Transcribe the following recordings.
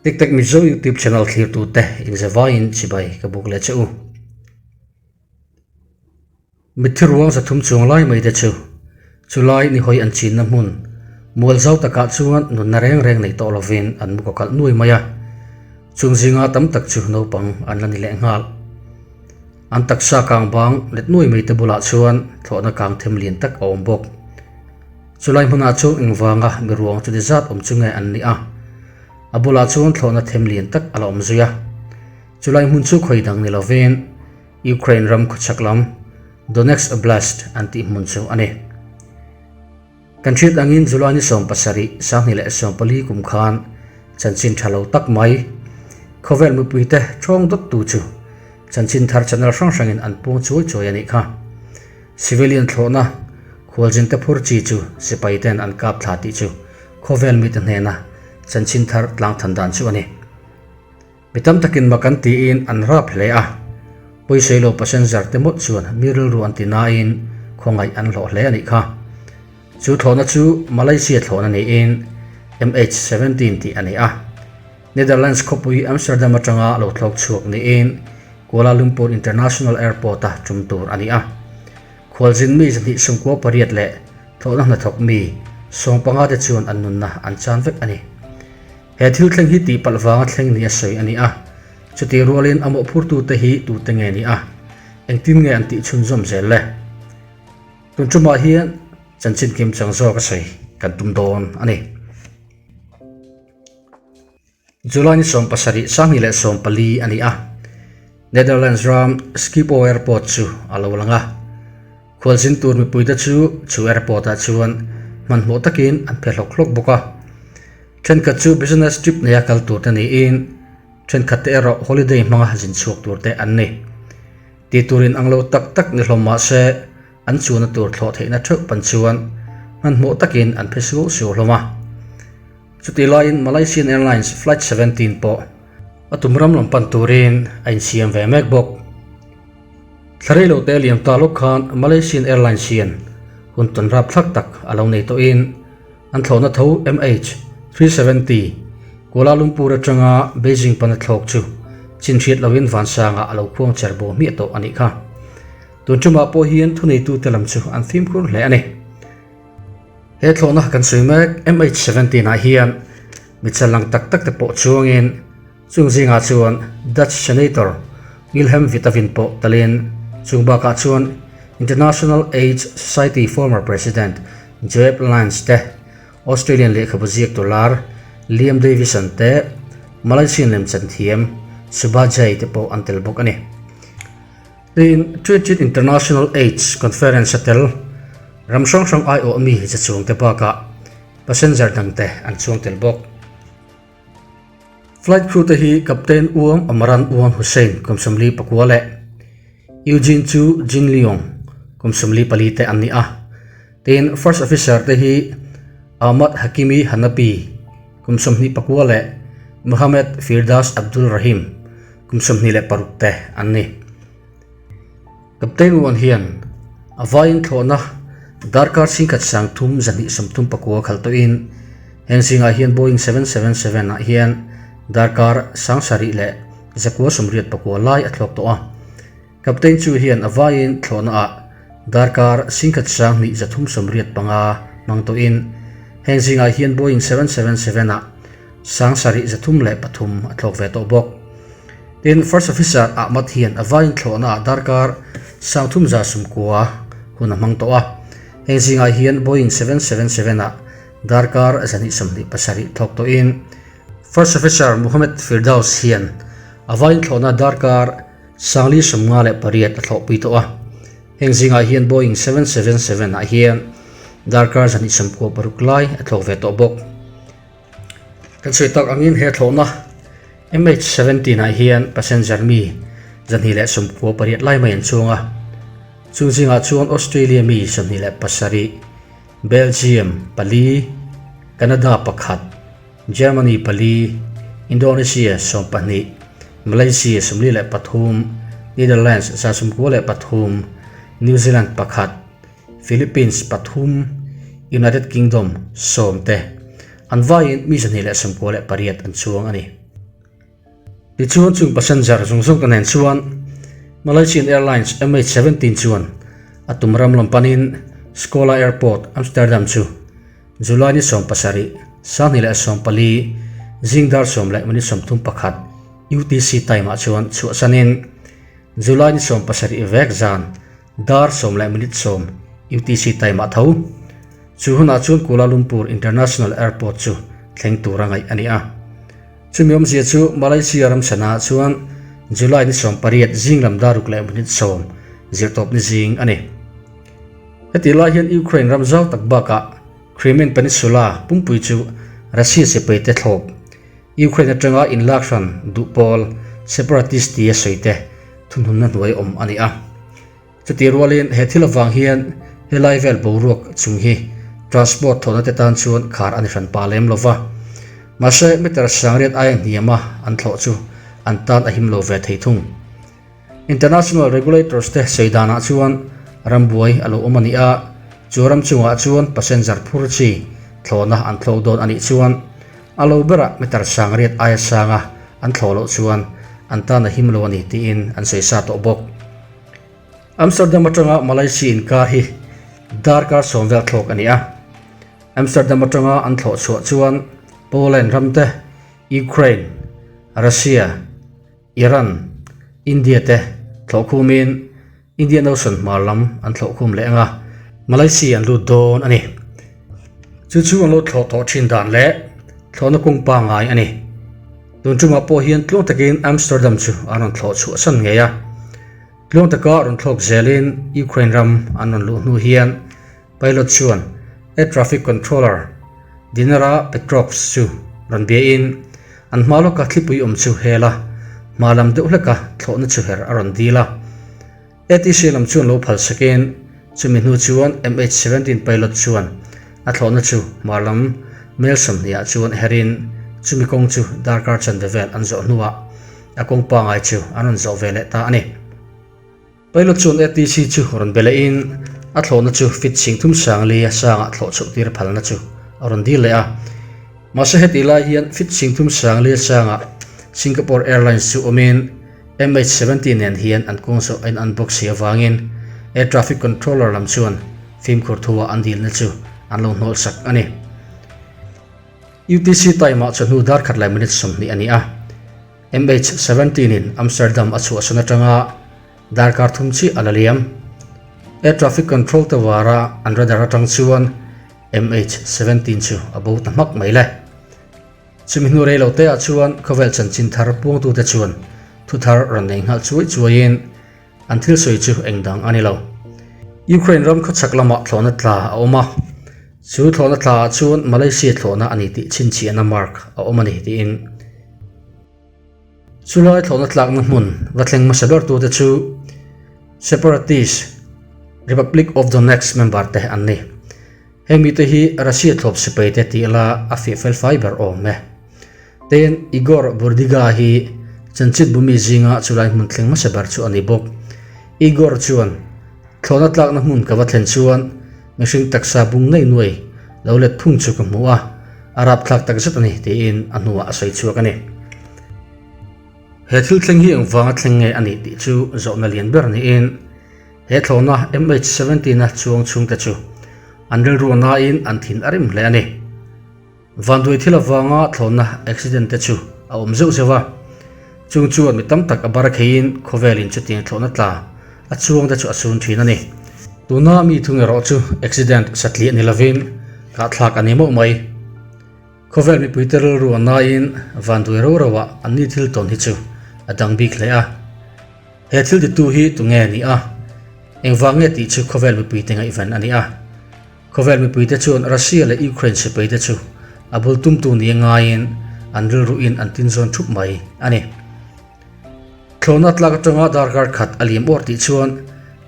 Tiktek Mizo YouTube channel thlirtute inzavaiin chibai ka buk leh che u. Mitthi ruang 300 chuang lai mai te chu chulai ni hawi an chinna hmun mual zau takah chuan nunna reng reng nei tawh lovin an mu kawkalh nuai mai a, chung zinga tam tak chu naupang an la ni leh nghal. An taksa kang bang let nuai mai te bulah chuan thlawhna kang them lian tak a awm bawk. Chulai hmunah chuan engvanga mi ruang chuti zat awm chu nge an nih a? A bulah chuan thlawhna them lian tak a la awm zui a. Chulai hmun chu khawi dang ni lovin Ukraine ram khawchhak lam Donetsk Oblast an tih hmun chu a ni. Kan hriat angin July ni 70, 2014 kum khan chanchin tha lo tak mai khawvel mipuite thawng dawttu chu chanchin thar channel hrang hrangin an puang chuai chuai a nih kha. Civilian thlawhna khualzinte phur chi chu sipaiten an kap thla tih chu khawvel mite hnena chanchin thar tlang than dan chu a ni. Mi tam takin mak an tiin an rap hle a, pawisawi lo passenger te mawlh chuan mi rilru an ti nain khawngaih an hlawh hle a nih kha. Chu thlawhna chu Malaysia thlawhna niin MH17 tih a ni a. Netherlands khawpui Amsterdam atanga lo thlawk chhuak niin Kuala Lumpur International Airport-a tum tur a ni a. Khualzin mi 298 leh thlawhna hnathawk mi 15 te chuan an nunna an chan vek a ni. He thil thleng hi tihpalh vanga thleng ni a sawi a ni a, chutih rualin a mawhphurtute hi tute nge ni a, engtin nge an tih chhunzawm zel le? Tun tumah hian chanchin kim chang zawk a sawi kan tum dawn a ni. July ni 17, 2014 a ni a, Netherlands ram Schiphol Airport chu a lo lang a. Khualzin tur mipuite chu chu airport ah chuan hmanhmawh takin an phe hlawk hlawk bawk a. Thenkhat chu business trip neia kal tur te niin thenkhat te erawh holiday hmanga zin chhuak tur te an ni. Tih turin ang lo tak tak ni hlawm mah se an chuanna tur thlawh theihna theuh pan chuan hmanhmawh takin an phe suau suau hlawm a. Chutih laiin Malaysian Airlines Flight 17 pawh a tum ram lam pan turin a insiam ve mek bawk. Thla rei lo te liam ta lawk khan Malaysian Airlines hian hun tawn rapthlak tak a lo nei tawhin an thlawhna tho MH370 Kuala Lumpur atanga Beijing pana thlawk chu chin hriat loin vansangah a lo khuang cher bo hmiah tawh a nih kha. Tun tumah pawh hian thuneitute lam chu an fimkhur hle a ni. He thlawhna kan sawi mek MH17 ah hian mi challang tak tak te pawh chuangin Chung zingah chuan Dutch Senator Wilhelm Witteveen pawh talin, chung bakah chuan International AIDS Society former President Joep Lange te, Australian lehkhabu ziaktu lar Liam Davison te, Malaysian lemchan thiam Subha Jay te pawh an tel bawk a ni. Tin, Twentieth International AIDS Conference a tel ram hrang hrang aiawh mi za chuang te bakah passenger dangte an chuang tel bawk. Flight crew te hi Captain Uang Amaran Uang Hussein kum 49 leh Eugene Chu Jin Leong kum 44 te an ni a. Tin, First Officer te hi Ahmad Hakimi Hanapi kum 29 leh Muhammad Firdaus Abdul Rahim kum 26 te an ni. Captain Uang hian a vaiin thlawhna darkar chhingkhat 3 239 khalh tawhin heng zingah hian Boeing 777 ah hian darkar 7 leh 989 lai a thlawk tawh a. Captain chu hian a vaiin thlawhna ah darkar 1 385 hmang tawhin heng zingah hian Boeing 777 ah 7303 a thlawk ve tawh bawk. Tin, First Officer Ahmad hian a vaiin thlawhna ah darkar 390 hun a hmang tawh a. Heng zingah hian Boeing 777 ah darkar 227 thlawk tawhin First Officer Muhammad Firdaus hian a vaiin thlawhna darkar 458 a thlawhpui tawh a. Heng zingah hian Boeing 777 ah hian darkar 296 lai a thlawk ve tawh bawk. Kan sawi tak angin he thlawhna MH17 ah hian passenger mi 298 lai mai an chuang a. Chung zingah chuan Australia mi 27, Belgium pali, Canada pakhat, Germany pali, Indonesia 12, Malaysia 43, Netherlands 93, New Zealand pakhat, Philippines pathum, United Kingdom sawm te an vaiin mi 28 an chuang a ni. Tichuan chung passenger zawng zawng te nen chuan Malaysian Airlines MH17 chuan a tum ram lam panin Schiphol Airport, Amsterdam chu July ni 17, 2014 zing dar 10:31 UTC time ah chuan chhuahsanin July ni 17 vek zan dar 10:10 UTC time ah tho. Chu hunah chuan Kuala Lumpur International Airport chu thleng tur a ngaih a ni a. Chumi awmzia chu Malaysia ram chhanah chuan July ni 18 zing lam dar 6:10 zirtawpni zing a ni. Hetih lai hian Ukraine ram zau tak bakah Crimean Peninsula pumpui chu Russia sipaite thlawp, Ukraine atanga inlak hran duh pawl separatist tia sawite thunhunna hnuai awm a ni a. Chutih rualin he thil avang hian helai vel boruak chung hi transport thawhna te tan chuan khar a ni hran pah lem lo va. Mahse meter sangriat aia hniama an thlawh chu an tan a him lo ve thei thung. International regulators te sawi danah chuan rambuai a lo awm a ni a, chu ram chungah chuan passenger phur chi thlawhna an thlawk dawn a nih chuan a lo berah meter sangriat aia sanga an thlawh loh chuan an tan a him lo a ni tiin an sawi sa tawh bawk. Amsterdam atanga Malaysia inkar hi darkar sawm vel thlawk a ni a. Amsterdam atanga an thlawh chhuah chuan Poland ram te, Ukraine, Russia, Iran, India te thlawh khumin Indian Ocean hmar lam an thlawh khum leh ang a, Malaysia an lut dawn a ni. Chu chu an lo thlawh tawh thin dan leh thlawhna kung pangngai a ni. Tun tumah pawh hian tluang takin Amsterdam chu an rawn thlawh chhuah san ngei a. Tluang taka rawn thlawk zelin Ukraine ram an rawn luh hnu hian pilot chuan air traffic controller Dinara Petrovs chu rawn biain an hma lawka thlipui awm chu hel a, hma lam deuh hleka thlawhna chu her a rawn dil a. ATC lam chuan lo phal sakin chumi hnu chuan MH17 pilot chuan a thlawhna chu hmar lam mel 20 ah chuan herin chumi kawng chu darkar chanve vel an zawh hnuah a kawng pangai chu an rawn zawh ve leh ta a ni. Pilot chuan ATC chu rawn be lehin a thlawhna chu fit chhing thum sang li a sangah thlawh chhoh tir phalna chu a rawn dil leh a. Mahse hetih lai hian fit chhing thum sang li a sangah Singapore Airlines chu awmin MH17 nen hian an kawng zawh a in an bawk si avangin air traffic controller lam chuan fimkhur thua an dilna chu an lo hnawlh sak a ni. UTC time ah chawhnu dar khat leh minute 20 a ni a, MH17 in Amsterdam a chhuahsan atanga darkar thum chiah a la liam. Air traffic control te vara an radar atang chuan MH17 chu a bo ta hmak mai le. Chumi hnu rei lo te ah chuan khawvel chanchin thar puangtute chuan thu thar rawn nei nghal chuai chuaiin an thil sawi chu eng dang a ni lo. Ukraine ram khawchhak lamah thlawhna tla a awm a, chu thlawhna tla ah chuan Malaysia thlawhna a ni tih chhinchhiahna mark a awm a ni tiin chulai thlawhna tlakna hmun va thleng hmasa ber tute chu Separatist Republic of Donetsk member te an ni. Heng mite hi Russia thlawp sipai te tih la a fiah fel fai ber awm e. Ten Igor Burdiga hi chanchin bumi zinga chulai hmun thleng hmasa ber chu a ni bawk. Igor chuan, Thlawhna tlakna hmun ka va thlen chuan mihring taksa bung nei nuai lo let phung chu ka hmu a, a rapthlak takzet a ni tiin a hnuah a sawi chhuak a ni. He thil thleng hi engvanga thleng nge a nih tih chu zawhna lian ber niin, He thlawhna MH17 a chuang chhungte chu an rilru nain an thin a rim hle a ni. Vanduai thil avanga thlawhna accident te chu a awm zeuh zeuh a, chung chuan mi tam tak a bar kheiin khawvelin chutiang thlawhna tla a chuang te chu a sun thin a ni. Tuna mi thung erawh chu accident satliah ni lovin kahthlak a ni mauh mai. Khawvel mipuite rilru a nain vanduai ro roah anni thil tawn hi chu a dang bik hle a. He thil titu hi tunge a ni a? Engvang nge tih chu khawvel mipuite ngaihven a ni a. Khawvel mipuite chuan Russia leh Ukraine sipaite chu a bul tumtu nia ngaiin an rilruin an tinzawn thup mai a ni. Thlawhna tlak atanga darkar khat a liam awr tih chuan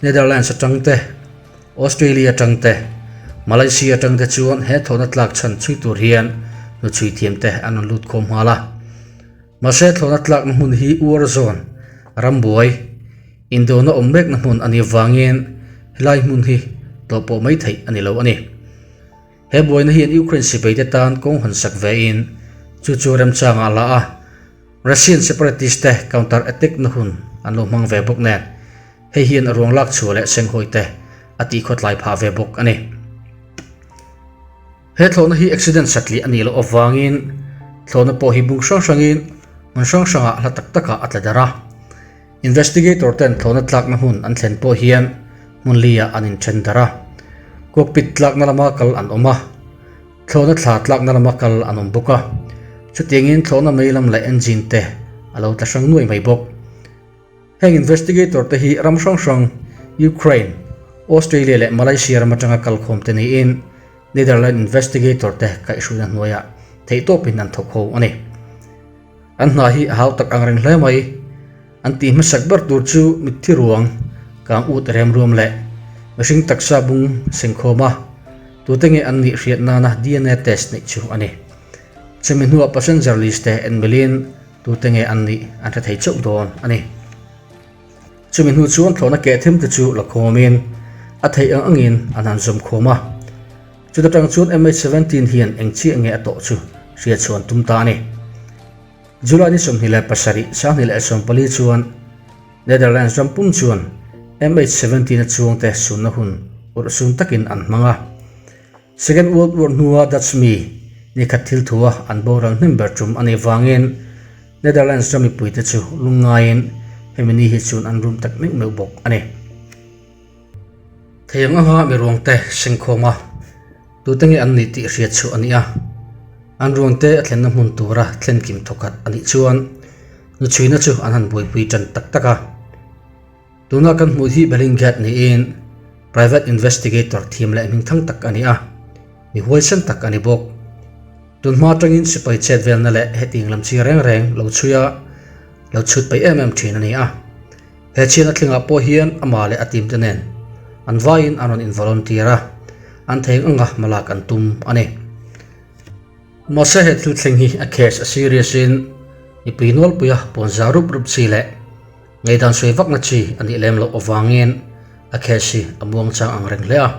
Netherlands atang te, Australia atang te, Malaysia atang te chuan he thlawhna tlak chhan chhui tur hian hnuchhui thiam te an rawn lut khawm nghal a. Mahse thlawhna tlakna hmun hi war zone, rambuai, indona awm mekna hmun a nih avangin helai hmun hi tlawh pawh mai theih a ni lo a ni. He buaina hian Ukraine sipaite tan kawng hawn sak vein chu chu remchangah a la a. Russian separatist te counter attack na hun an lo hmang ve bawk nen, hei hian a ruang lak chhuah leh senghawi te a tih khawtlai phah ve bawk a ni. He thlawhna hi accident satliah a nih loh avangin thlawhna pawh hi bung hrang hrangin hmun hrang hrangah hla tak takah a tla darh a. Investigator ten thlawhna tlakna hmun an thlen pawh hian hmun liah an inthen darh a. Cockpit tlakna lama kal an awm a, thlawhna thla tlakna lama kal an awm bawk a. Chutiangin thlawhna mei lam leh engine te a lo tla hrang nuai mai bawk. Heng investigator te hi ram hrang hrang Ukraine, Australia leh Malaysia ram atanga kalkhawm te niin Netherland investigator te kaihhruina hnuaiah theihtawpin an thawk ho a ni. An hna hi a hau tak ang reng hle mai. An tih hmasak ber tur chu mitthi ruang, kang ut remruam leh mihring taksa bung sengkhawm a, tute nge an nih hriat nana DNA test neih chu a ni. Chumi hnuah passenger list te en milin tute nge an nih an hre thei chauh dawn a ni. Chumi hnu chuan thlawhna keh them te chu la khawmin a theih ang angin an han zawm khawm a. Chuta tang chuan MH17 hian eng chiah nge a tawh chu hriat chhuah an tum ta a ni. July ni 27, 2014 chuan Netherlands ram pum chuan MH17 a chuangte sunna hun urhsun takin an hmang a. Second World War hnua Dutch mi nikhat thil thua an boral hnem ber tum a nih vangin Netherlands ram mipuite chu lungngaiin hemi ni hi chuan an rum tak meuh meuh bawk a ni. Thei ang anga mi ruangte sengkhawm a, tute nge an nih tih hriat chhuah a ni a, an ruangte a thlenna hmun tura thlenkim thawkhat a nih chuan nuchhuina chu an han buaipui tan tak tak a. Tuna kan hmuh hi Bellingcat niin private investigator thiam leh hmingthang tak a ni a, mi huaisen tak a ni bawk. Tun hma atangin sipai chet velna leh hetiang lam chi reng reng lo chhui a, lo chhut peih em em thin a ni a. He chhiatna thlengah pawh hian amah leh a team te nen an vaiin an rawn involunteer a, an thei ang anga hmalak an tum a ni. Mahse he thil thleng hi a case a serious in mipui nawlpuia pawnza rup rup chi leh Ngaihdan sawi vakna chi a nih lem loh avangin a case hi a muang chang ang reng hle a.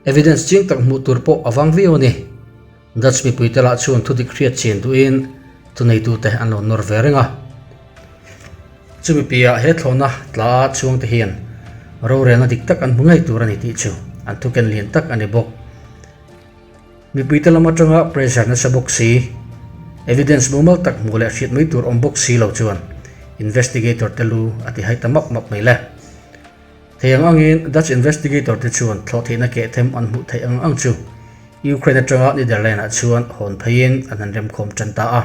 Evidence chiang tak hmuh tur pawh a vang viau a ni. Dutch mipuite lah chuan thudik hriat chian duhin thuneitute an lo nawr ve reng a. Chumi piah he thlawhna tla a chhuangte hian rorelna dik tak an hmu ngei tur a ni tih chu an thuken lian tak a ni bawk. Mipuite lam atanga pressure nasa bawk si, evidence mumal tak hmuh leh hriat mai tur awm bawk si lo chuan investigator te lu a ti hai ta map map mai le. Thei ang angin Dutch investigator te chuan thlawh theihna keh them an hmuh theih ang ang chu Ukraine atanga Netherlands ah chuan hawn pheiin an han remkhawm tan ta a.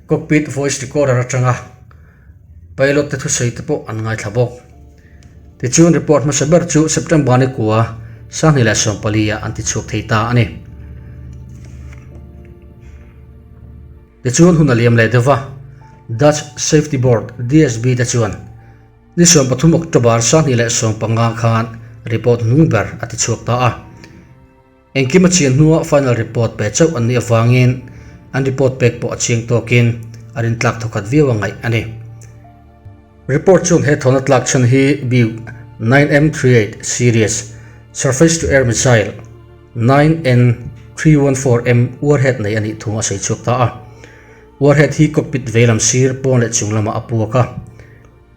Cockpit voice recorder atanga pilot te thusawi te pawh an ngaithla bawk. Tichuan report hmasa ber chu September ni kua 2014 ah an ti chhuak thei ta a ni. Tichuan hun a liam leh deuh va, Dutch Safety Board, DSB, te chuan ni 13 October 2015 khan report hnung ber a ti chhuak ta a. Engkim a chian hnua final report pe chauh an nih avangin an report pek pawh a chiang tawkin a rintlak thawkhat viau a ngaih a ni. Report chuan he thawhna tlak chhan hi Buick 9M38 series surface-to-air missile 9N314M warhead nei a nih thu a sawi chhuak ta a. Warhead hi cockpit veilam sir pawn leh chung lamah a puak a.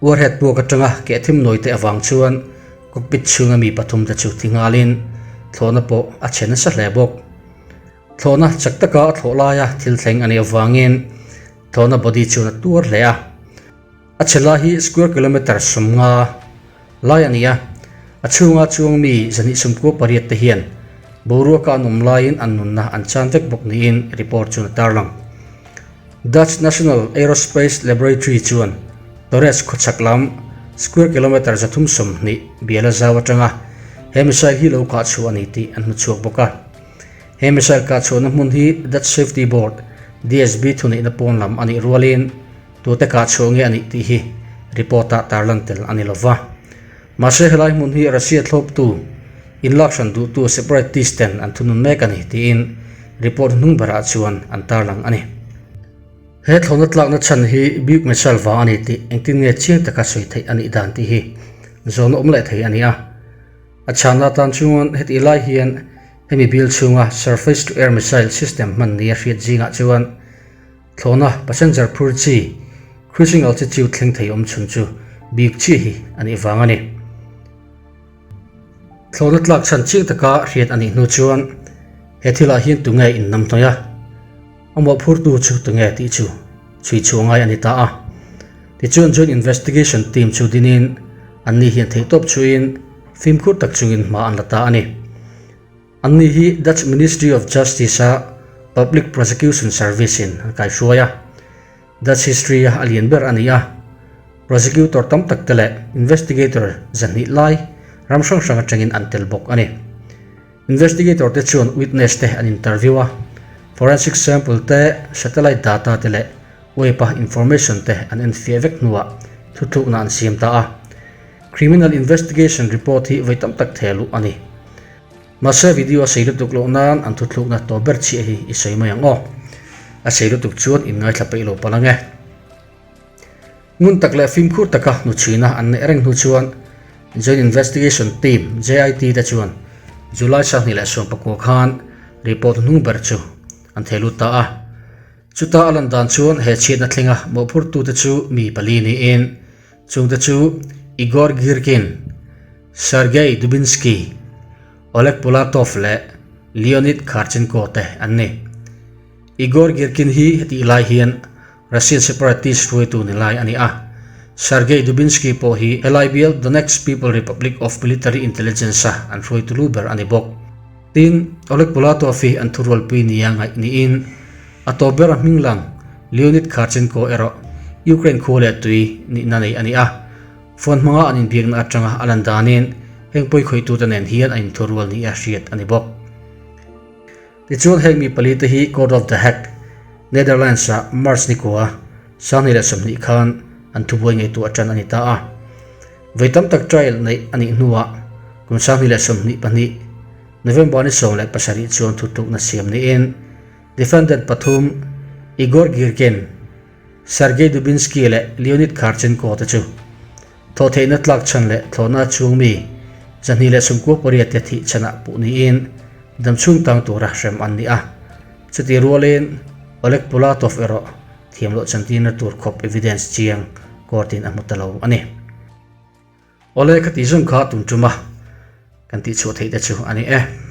Warhead puak atanga keh thim nawi te avang chuan cockpit chhunga mi pathum te chu thi nghalin thlawhna pawh a chhe nasa hle bawk. Thlawhna chak taka a thlawh laia thil thleng a nih avangin thlawhna body chuan a tuar hle a. A chhe lai hi square kilometre 50 lai a ni a, a chhunga chuang mi 298 te hian boruaka an awm laiin an nunna an chan vek bawk niin report chuan a tarlang. Dutch National Aerospace Laboratory chuan Torres khawchhak lam square kilometre 320 biala zau atanga he missile hi lo kah chhuah a ni tih an hmu chhuak bawk a. He missile kah chhuahna hmun hi Dutch Safety Board, DSB, thuneihna pawn lam a nih rualin tute kah chhuah nge a nih tih hi report-ah tarlan tel a ni lo va. Mahse helai hmun hi Russia thlawptu, inlakhran duhtu separatist ten an thunun mek a ni tiin report hnung berah chuan an tarlang a ni. He thlawhna tlakna chhan hi Buick missile vang a ni tih engtin nge chiang taka sawi theih a nih dan tih hi zawn awm leh thei a ni a. A chhanna atan chuan hetih lai hian hemi bial chhunga surface to air missile system hman nia hriat zingah chuan. Thlawhna passenger phur chi cruising altitude thleng thei awm chhun chu bik chiah hi a nih vang a ni. Thlawhna tlak chhan chiang taka hriat a nih hnu chuan he thilah hian tunge innam hnawih a, a mawhphurtu chu tunge tih chu chhui chhuah ngai a ni ta a. Tichuan Joint Investigation Team chu dinin anni hian theihtawp chhuiin fimkhur tak chungin hma an la ta a ni. Anni hi Dutch Ministry of Justice-a Public Prosecution Service-in an kaihruai a. Dutch history-a a lian ber a ni a, prosecutor tam tak te leh investigator zahnih lai ram hrang hrang atangin an tel bawk a ni. Investigator te chuan witness te an interview a, forensic sample te, satellite data te leh web-a information te an enfiah vek hnuah thutlukna an siam ta a. Criminal investigation report hi vawi tam tak theh luh a ni. Mahse video a sei lutuk loh nan an thuthlukna tawp ber chhiah hi i sawi mai ang aw. A sei lutuk chuan in ngaithla peih lo palh ang e. Ngun tak leh fimkhur taka hnuchhuina an neih reng hnu chuan Joint Investigation Team, JIT, te chuan July 29 khan report hnung ber chu an thei lut ta a. Chuta a lan dan chuan he chhiatna thlenga mawhphurtute chu mi pali niin Chungte chu Igor Girkin, Sergei Dubinsky, Oleg Pulatov leh Leonid Kharchenko te an ni. Igor Girkin hi hetih lai hian Russian separatist hruaitu ni lai a ni a. Sergei Dubinsky pawh hi helai bial Donetsk People Republic of Military Intelligence-a an hruaitu lu ber a ni bawk. Tin, Oleg Pulatov hi an thurualpui nia ngaih niin A tawp ber a hming lang Leonid Kharchenko erawh Ukraine khua leh tui nihna nei a ni a, phone hmanga an inbiakna atanga a lan danin heng pawi khawihtute nen hian a inthurual nia hriat a ni bawk. Tichuan heng mi pali te hi Court of The Hague, Netherlands-ah March nikua 2020 khan an thubuai ngaihtuah tan a ni ta a. Vawi tam tak trial neih a nih hnuah kum 2022 November ni 17 chuan thutlukna siam niin Defendant pathum Igor Girkin, Sergei Dubinsky leh Leonid Kharchenko te chu thawhtheihna tlak chhan leh thlawhna chhung mi 298 te thih chhanah puh niin damchhung tang tura hrem an ni a. Chutih rualin Oleg Pulatov erawh thiam loh chantirna tur khawp evidence chiang court in a hmu ta lo a ni. Awle ka tih zawng kha tum tum a, kan tihchhuah theih te chu a ni e.